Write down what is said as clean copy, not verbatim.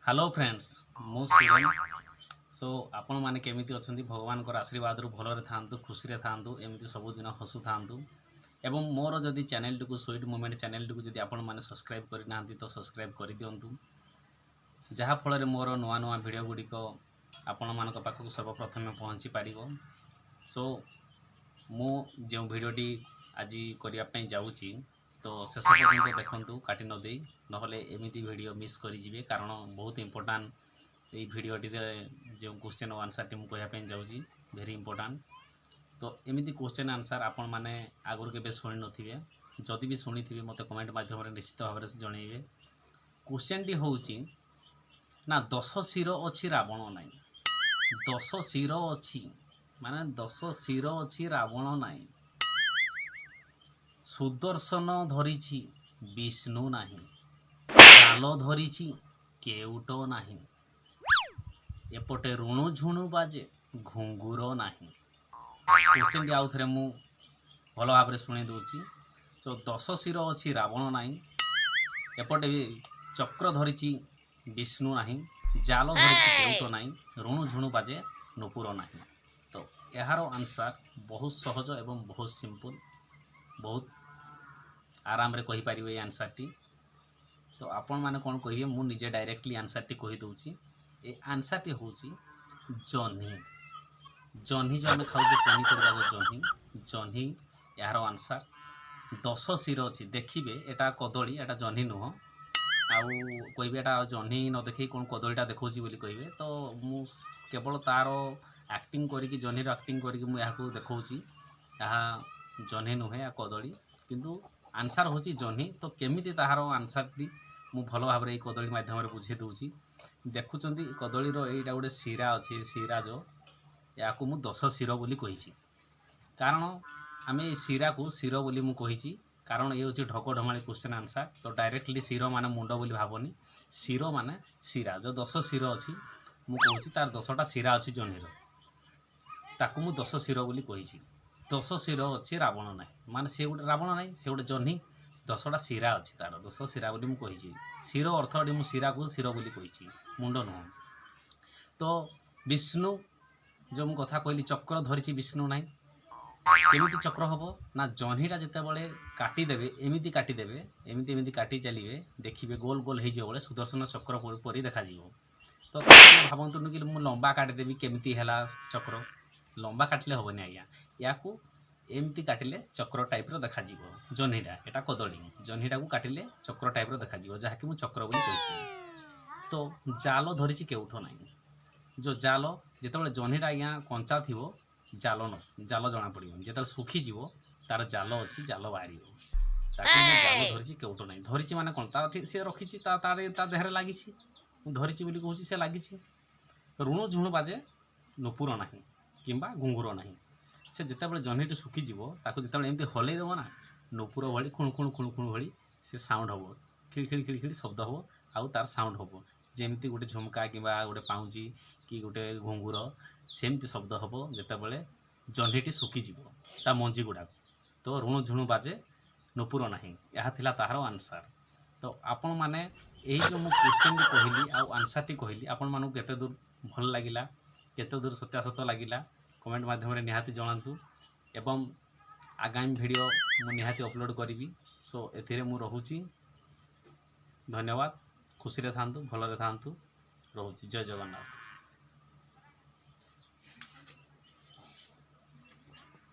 Hello friends, ମୁଁ Suren. Show ଆପଣମାନେ କେମିତି ଅଛନ୍ତି? ଭଗବାନଙ୍କର ଆଶୀର୍ବାଦରୁ ଭଲରେ ଥାଆନ୍ତୁ, ଖୁସିରେ ଥାଆନ୍ତୁ, ଏମିତି ସବୁଦିନ ହସୁଥାନ୍ତୁ। ଏବଂ ମୋର ଯଦି ଚ୍ୟାନେଲଟିକୁ, ସୁଇଟ୍ ମୁଭମେଣ୍ଟ ଚ୍ୟାନେଲଟିକୁ ଯଦି ଆପଣମାନେ ସବସ୍କ୍ରାଇବ୍ କରିନାହାନ୍ତି, ତ ସବସ୍କ୍ରାଇବ୍ କରିଦିଅନ୍ତୁ, ଯାହାଫଳରେ ମୋର ନୂଆ ନୂଆ ଭିଡ଼ିଓ ଗୁଡ଼ିକ ଆପଣମାନଙ୍କ ପାଖକୁ ସର୍ବପ୍ରଥମେ ପହଞ୍ଚି ପାରିବ। ସୋ ମୁଁ ଯେଉଁ ଭିଡ଼ିଓଟି ଆଜି କରିବା ପାଇଁ ଯାଉଛି, ତ ଶେଷ ପର୍ଯ୍ୟନ୍ତ ଦେଖନ୍ତୁ କାଟି ନ ଦେଇ, ନହେଲେ ଏମିତି ଭିଡ଼ିଓ ମିସ୍ କରିଯିବେ। କାରଣ ବହୁତ ଇମ୍ପୋର୍ଟାଣ୍ଟ ଏଇ ଭିଡ଼ିଓଟିରେ ଯେଉଁ କ୍ୱେଶ୍ଚନ୍ ଓ ଆନ୍ସର୍ଟି ମୁଁ କହିବା ପାଇଁ ଯାଉଛି, ଭେରି ଇମ୍ପୋର୍ଟାଣ୍ଟ। ତ ଏମିତି କ୍ୱେଶ୍ଚନ୍ ଆନ୍ସର୍ ଆପଣମାନେ ଆଗରୁ କେବେ ଶୁଣିନଥିବେ। ଯଦି ବି ଶୁଣିଥିବେ, ମୋତେ କମେଣ୍ଟ ମାଧ୍ୟମରେ ନିଶ୍ଚିତ ଭାବରେ ଜଣାଇବେ। କ୍ୱେଶ୍ଚନ୍ଟି ହେଉଛି ନା, 10 ଶିର ଅଛି, ରାବଣ ନାହିଁ। 10 ଶିର ଅଛି, ମାନେ 10 ଶିର ଅଛି, ରାବଣ ନାହିଁ। ସୁଦର୍ଶନ ଧରିଛି, ବିଷ୍ଣୁ ନାହିଁ। ଜାଲ ଧରିଛି, କେଉଟ ନାହିଁ। ଏପଟେ ରୁଣୁ ଝୁଣୁ ବାଜେ, ଘୁଙ୍ଗୁର ନାହିଁ। କ୍ୱେଶ୍ଚନ୍ଟି ଆଉ ଥରେ ମୁଁ ଭଲ ଭାବରେ ଶୁଣେଇ ଦେଉଛି। ତ 10 ଶିର ଅଛି, ରାବଣ ନାହିଁ। ଏପଟେ ବି ଚକ୍ର ଧରିଛି, ବିଷ୍ଣୁ ନାହିଁ। ଜାଲ ଧରିଛି, କେଉଟ ନାହିଁ। ରୁଣୁ ଝୁଣୁ ବାଜେ, ନୂପୁର ନାହିଁ। ତ ଏହାର ଆନ୍ସର୍ ବହୁତ ସହଜ ଏବଂ ବହୁତ ସିମ୍ପଲ୍, ବହୁତ ଆରାମରେ କହିପାରିବେ ଏଇ ଆନ୍ସର୍ଟି। ତ ଆପଣମାନେ କ'ଣ କହିବେ, ମୁଁ ନିଜେ ଡାଇରେକ୍ଟଲି ଆନ୍ସର୍ଟି କହିଦେଉଛି। ଏ ଆନ୍ସର୍ଟି ହେଉଛି ଜହ୍ନି। ଜହ୍ନି ଯେଉଁ ଆମେ ଖାଉଛେ, ପନିପରିବା ଯେଉଁ ଜହ୍ନି, ଜହ୍ନି ଏହାର ଆନ୍ସର୍। 10 ଶିର ଅଛି। ଦେଖିବେ, ଏଇଟା କଦଳୀ, ଏଇଟା ଜହ୍ନି ନୁହଁ। ଆଉ କହିବେ, ଏଇଟା ଜହ୍ନି ନ ଦେଖେଇ କ'ଣ କଦଳୀଟା ଦେଖାଉଛି ବୋଲି କହିବେ। ତ ମୁଁ କେବଳ ତା'ର ଆକ୍ଟିଂ କରିକି, ଜହ୍ନିର ଆକ୍ଟିଂ କରିକି ମୁଁ ଏହାକୁ ଦେଖାଉଛି। ଏହା ଜହ୍ନି ନୁହେଁ, ଏହା କଦଳୀ, କିନ୍ତୁ ଆନ୍ସର୍ ହେଉଛି ଜହ୍ନି। ତ କେମିତି ତାହାର ଆନ୍ସର୍ଟି ମୁଁ ଭଲ ଭାବରେ ଏଇ କଦଳୀ ମାଧ୍ୟମରେ ବୁଝେଇ ଦେଉଛି। ଦେଖୁଛନ୍ତି, କଦଳୀର ଏଇଟା ଗୋଟେ ଶିରା ଅଛି। ଶିରା ଯେଉଁ, ଏହାକୁ ମୁଁ 10 ଶିର ବୋଲି କହିଛି। କାରଣ ଆମେ ଏଇ ଶିରାକୁ ଶିର ବୋଲି ମୁଁ କହିଛି, କାରଣ ଇଏ ହେଉଛି ଢଗ ଢମାଳି କ୍ୱେଶ୍ଚନ୍ ଆନ୍ସର୍। ତ ଡାଇରେକ୍ଟଲି ଶିର ମାନେ ମୁଣ୍ଡ ବୋଲି ଭାବନି, ଶିର ମାନେ ଶିରା। ଯେଉଁ 10 ଶିର ଅଛି ମୁଁ କହୁଛି, ତାର 10ଟା ଶିରା ଅଛି ଜହ୍ନିର, ତାକୁ ମୁଁ 10 ଶିର ବୋଲି କହିଛି। 10 ଶିର ଅଛି, ରାବଣ ନାହିଁ, ମାନେ ସେ ଗୋଟେ ରାବଣ ନାହିଁ, ସେ ଗୋଟେ ଜହ୍ନି। 10ଟା ଶିରା ଅଛି ତାର, 10 ଶିରା ବୋଲି ମୁଁ କହିଛି। ଶିର ଅର୍ଥ ଏଠି ମୁଁ ଶିରାକୁ ଶିର ବୋଲି କହିଛି, ମୁଣ୍ଡ ନୁହଁ। ତ ବିଷ୍ଣୁ ଯେଉଁ ମୁଁ କଥା କହିଲି, ଚକ୍ର ଧରିଛି, ବିଷ୍ଣୁ ନାହିଁ। କେମିତି ଚକ୍ର ହେବ ନା, ଜହ୍ନିଟା ଯେତେବେଳେ କାଟିଦେବେ, ଏମିତି କାଟିଦେବେ, ଏମିତି ଏମିତି କାଟି ଚାଲିବେ, ଦେଖିବେ ଗୋଲ ଗୋଲ ହେଇଯିବ ବେଳେ ସୁଦର୍ଶନ ଚକ୍ର ପରି ଦେଖାଯିବ। ତ ଭାବନ୍ତୁନି କି ମୁଁ ଲମ୍ବା କାଟିଦେବି, କେମିତି ହେଲା ଚକ୍ର? ଲମ୍ବା କାଟିଲେ ହେବନି ଆଜ୍ଞା। ୟାକୁ ଏମିତି କାଟିଲେ ଚକ୍ର ଟାଇପ୍ର ଦେଖାଯିବ ଜହ୍ନିଟା। ଏଟା କଦଳୀ। ଜହ୍ନିଟାକୁ କାଟିଲେ ଚକ୍ର ଟାଇପ୍ର ଦେଖାଯିବ, ଯାହାକି ମୁଁ ଚକ୍ର ବୋଲି କହିଛି। ତ ଜାଲ ଧରିଛି, କେଉଟ ନାହିଁ। ଯେଉଁ ଜାଲ, ଯେତେବେଳେ ଜହ୍ନିଟା ଆଜ୍ଞା କଞ୍ଚା ଥିବ, ଜାଲ ନ ଜାଲ ଜଣାପଡ଼ିବନି। ଯେତେବେଳେ ଶୁଖିଯିବ, ତାର ଜାଲ ଅଛି, ଜାଲ ବାହାରିବ। ତାକୁ ମୁଁ ଜାଲ ଧରିଛି, କେଉଟ ନାହିଁ। ଧରିଛି ମାନେ କ'ଣ? ତା ସେ ରଖିଛି, ତା ତାର ତା ଦେହରେ ଲାଗିଛି। ମୁଁ ଧରିଛି ବୋଲି କହୁଛି, ସେ ଲାଗିଛି। ରୁଣୁ ଝୁଣୁ ବାଜେ, ନୂପୁର ନାହିଁ କିମ୍ବା ଘୁଙ୍ଗୁର ନାହିଁ। ସେ ଯେତେବେଳେ ଜହ୍ନିଟି ଶୁଖିଯିବ, ତାକୁ ଯେତେବେଳେ ଏମିତି ହଲେଇ ଦେବ ନା, ନୂପୁର ଭଳି ଖୁଣୁ ଖୁଣୁ ଖୁଣୁ ଖୁଣୁ ଭଳି ସେ ସାଉଣ୍ଡ ହେବ। ଖିଳି ଖିଳି ଖିଳି ଖିଳି ଶବ୍ଦ ହେବ ଆଉ ତାର ସାଉଣ୍ଡ ହେବ, ଯେମିତି ଗୋଟେ ଝୁମକା କିମ୍ବା ଗୋଟେ ପାଉଁଜି କି ଗୋଟେ ଘୁଙ୍ଗୁର, ସେମିତି ଶବ୍ଦ ହେବ ଯେତେବେଳେ ଜହ୍ନିଟି ଶୁଖିଯିବ, ତା ମଞ୍ଜି ଗୁଡ଼ାକ। ତ ରୁଣୁ ଝୁଣୁ ବାଜେ, ନୂପୁର ନାହିଁ, ଏହା ଥିଲା ତାହାର ଆନ୍ସର୍। ତ ଆପଣମାନେ ଏଇ ଯେଉଁ ମୁଁ କ୍ୱେଶ୍ଚନ୍ଟି କହିଲି ଆଉ ଆନ୍ସର୍ଟି କହିଲି, ଆପଣମାନଙ୍କୁ କେତେ ଦୂର ଭଲ ଲାଗିଲା, କେତେ ଦୂର ସତ୍ୟାସତ ଲାଗିଲା, କମେଣ୍ଟ ମାଧ୍ୟମରେ ନିହାତି ଜଣାନ୍ତୁ। ଏବଂ ଆଗାମୀ ଭିଡ଼ିଓ ମୁଁ ନିହାତି ଅପଲୋଡ଼ କରିବି। ସୋ ଏଥିରେ ମୁଁ ରହୁଛି। ଧନ୍ୟବାଦ। ଖୁସିରେ ଥାଆନ୍ତୁ, ଭଲରେ ଥାଆନ୍ତୁ। ରହୁଛି। ଜୟ ଜଗନ୍ନାଥ।